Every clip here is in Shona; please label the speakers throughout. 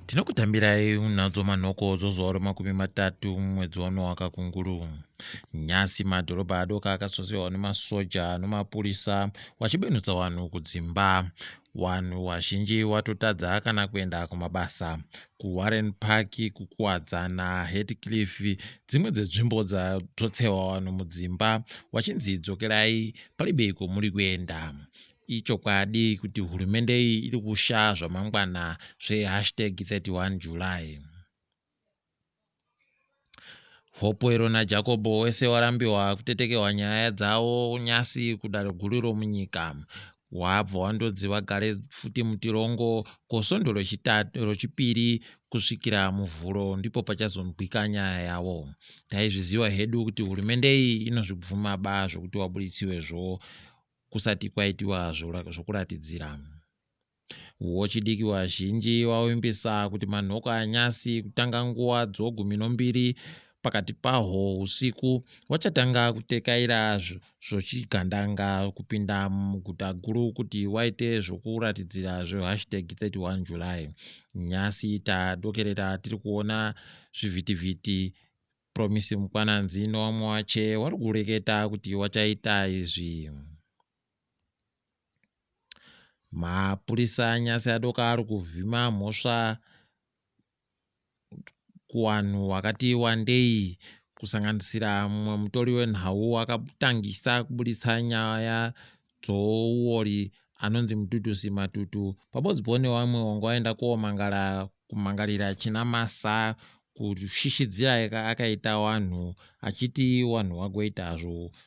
Speaker 1: Tinokutambirai nadzo manhoko dzozuva remakumi matatu mumwedzi wano waKakunguru. Nyasi madhorobha adoka akasosiwa nemasoja nemapurisa wachibenhudza vanhu kudzimba. Vanhu vazhinji watotadza kana kuenda kumabasa. KuWarren Park, kuKuwadzana, Hatcliffe dzimwe dzenzvimbo dzadzotsewa vanhu mudzimba vachinzi dzokerai palibe kwamuri kuenda. Ichokwadi kuti hurumende iyi iri kusha zvamangwana zve #31 July. Hopewell naJacob wese warambiwa kutetekewa nyaya dzavo nyasi kudare guru romunyika. Wabva wandonzi vagare futi mutirongo kosvondo rochipiri kusvikira Muvhuro ndipo pachazonzwika nyaya yavo. Taizviziva hedu kuti hurumende iyi inozvibvuma ba zvokuti wabuditsiwezvo kusati kwaitiwa zvokuratidzira. Wechidiki wazhinji wavimbisa kuti manhoko anyasi kutanga nguva dzogumi nombiri pakati pahwo usiku wachatanga kutekaira zvochigandanga kupinda muguta guru kuti waite zvokuratidzira zve #31 July. Nyasi tadokerera tiri kuona zvivhitivhiti Promise Mukwananzi nowamwe wache wari kureketa kuti wachaita izvi. Mapurisa nyasi adoka ari kuvhima mhosva kuvanhu vakati wandei kusanganisira mumwe mutori wenhau akatangisa kuburitsa nyaya dzouori anonzi Mduduzi Matutu pabodzipo nevamwe vanga vaenda komangara kumangarira Chinamasa kushishidzira akaita vanhu achiti vanhu vagoita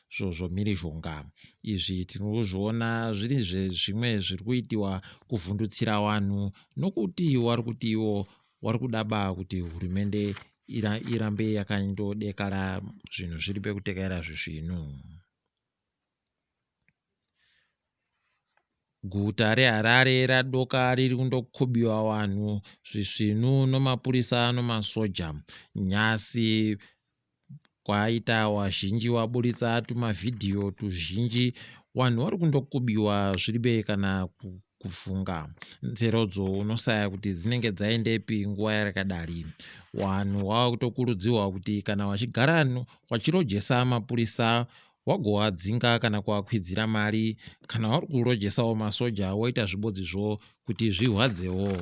Speaker 1: zvomhirizhonga. Izvi tinozviona zviri zvezvimwe zviri kuitiwa kuvhundutsira vanhu nokuti vari kuti ivo vari kudaba kuti hurumende irambe yakandodekara zvinhu zviri pekutekaira zvisvinu. Guta reHarare radoka riri kundokubiwa vanhu zvisvinu nomapurisa nomasoja. Nyasi kwaita wazhinji waburitsa tumavhidhiyo tuzhinji wanhu wari kundokubiwa zviribe kana kufunga. Nzerodzo unosaya kuti dzinenge dzaendepi nguva yakadari. Wanhu wakutokurudzirwa kuti kana wachigara wachirojesa mapurisa wagowadzinga kana kuwakwidzira mari kana wari kurojesawo masoja woita zvibodzizvo kuti zvihwadzewo.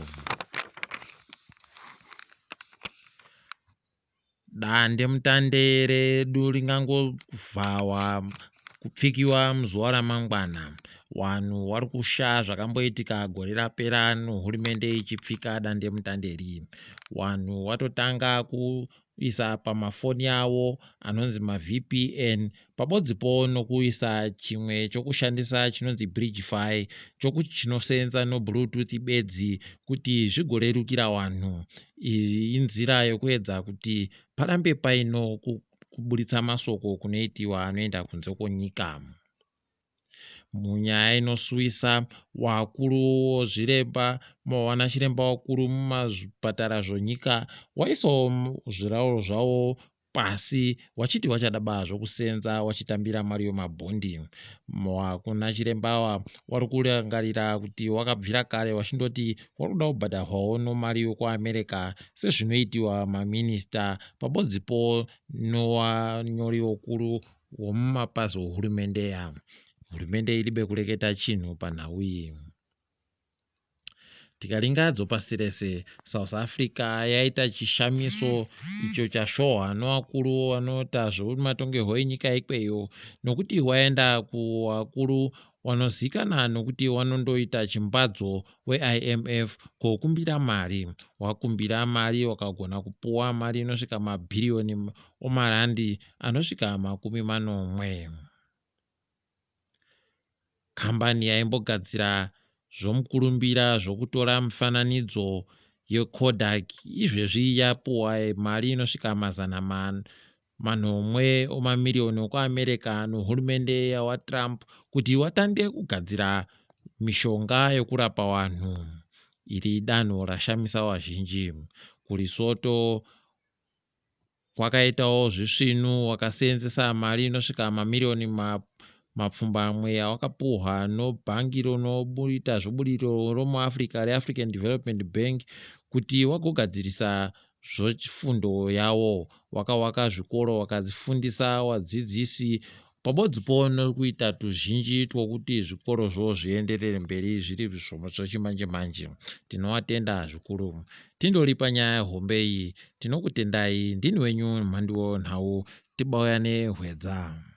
Speaker 1: Dandemutande redu ringangovhawa kupfikiwa muzuva ramangwana. Wanhu wari kusha zvakamboitika gore rapera nohurumende ichipfika dandemutande iri. Wanhu watotanga kuisa pamafoni avo anonzi maVPN pabodzipo nokuisa chimwe chokushandisa chinonzi Bridgefy chokuti chinoseenza noBluetooth bedzi kuti zvigorerukira wanhu. Iyi inzira yokuedza kuti parambe paino kuburitsa masoko kunoitiwa anoenda kunze kwonyika. Munyaya inosuwisa, wakuru wozviremba vanachiremba vakuru mumazvipatara zvonyika waisawo zvirauro zvavo pasi wachiti wachada baa zvokusenza wachitambira mari yomabhondi. Kuna chiremba awa wari kurangarira kuti wakabvira kare wachindoti wari kuda kubhadharwawo nomari yokuAmerica sezvinoitiwa maminista pabodzipo nowanyori wokuru womumapazi ohurumende ya. Hurumende iribe kureketa chinhu panhau iyi. Tikaringa dzopasi rese, South Africa yaita chishamiso icho chashohwa nevakuru vanoita zvematongerwo enyika ikweyo nokuti waenda kuvakuru vanozikanwa nokuti vanondoita chimbadzo weIMF kokumbira mari. Wakumbira mari wakagona kupuwa mari inosvika mabhiriyoni omarandi anosvika 70. Kambani yaimbogadzira zvomukurumbira zvokutora mifananidzo yeKodak izvezvi yapuwa mari inosvika 700 omamiriyoni okuAmerica nehurumende yaVaTrump kuti vatange kugadzira mishonga yokurapa vanhu. Iri idanho rashamisa vazhinji. KuLesotho kwakaitawo zvisvinu wakaseenzesa mari inosvika mamiriyoni Mapfumbamwe awakapuhwa nobhangi ronoita zvoburiro romuAfrica reAfrican Development Bank kuti wagogadzirisa zvofundo yawo. Wakawaka zvikoro wakadzifundisa wadzidzisi pabodzipo nokuita tuzhinji twokuti zvikorozvo zvienderere mberi zviri zvechimanje manje. Tinowatenda zvikuru. Tindori panyaya hombe iyi. Tinokutendai. Ndini wenyu mhanduwo nhau. Tibauyane hwedza.